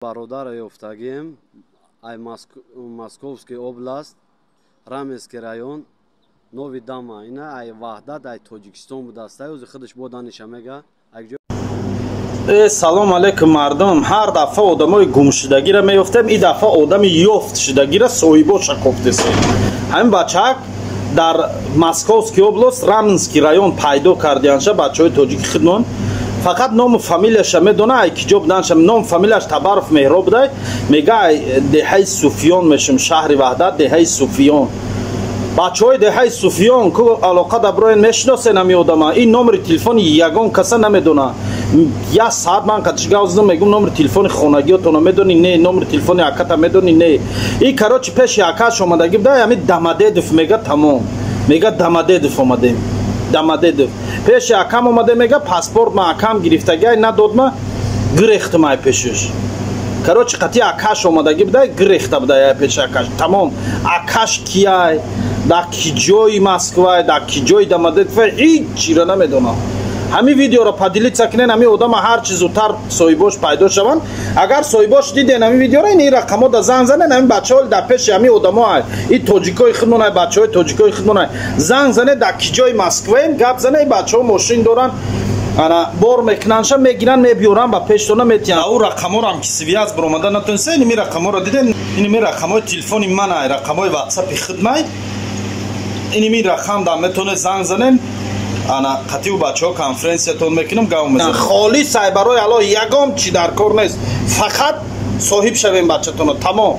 Бародаро ёфтагием ай Московский область, Раменский район, Нови Дама. Ина ай Ваҳдат, ай Тоҷикистон будааст. Ози худаш бо даниша мега. Салом алейкум, мардум. Ҳар дафъа одамои гумшудагиро меёфтем, ин дафъа одами ёфтшудагиро соҳибоша кофтесем. Ҳамин бачаак дар Московский область, Раменский район пайдо кардианша бачаҳои тоҷики хидмон. Фақат ному фамилияша медона, ай киҷо буданша. Ному фамилияш Табаров Меҳроб будай. Мега, ай деҳаи Суфиён мешум, шаҳри Ваҳдат, деҳаи Суфиён. Бачаҳои деҳаи Суфиён, ку алоқа даброен, мешиносен ҳами одама? Ин номери телефони ягон каса намедона. Як саат ман қатишгав задам, мегум: «Номери телефони хонагиётона медонӣ?» «Не». «Номери телефони аката медонӣ?» «Не». И, короче, пеши акаш омадагӣ буда, ҳами Дамадедов мега, тамом. Мега, Дамадедов омадем, Дамадедов пеши акам омаде. Мега, паспорт ма акам гирифтагиай, надодма, гирехтам ай пешиш. Короче, қати акаш омадагӣ буда, гирехта буда ай пеши акаш, тамом. Акаш кияй, дар ки ҷои Москвай, дар ки ҷои Дамадедов, ҳеҷ чиро намедонам. Ҳамин видеоро поделиться кунен, ҳамин одама ҳар чи зудтар соҳибош пайдо шаванд. Агар соҳибош диден ҳамин видеоро, ин рақамҳо да занг занен. Ҳамин бачаҳо дар пеши ҳамин одамо ай, ин тоҷикои худмон ай, бачаҳои тоҷикои худмон ай. Занг зане, дар ки ҷои Москваем гап зане. Ин бачаҳо мошин доранд, ана бор мекунанша, мегиранд, мебиёранд, ба пештона метиҳанд. Ау рақамҳоро ки связь баромада натониста, иними рақамҳоро диден, иними рақамҳои телефони ман ай, рақамҳои ватсапи худмай. Иними рақам да метавонед занг занен. Ана қатиу бачаҳо конференсиятон мекунам, гав мезанам. Холис ай барои Аллоҳ, ягон чи дар кор нест, фақат соҳиб шавем бачатоно, тамом.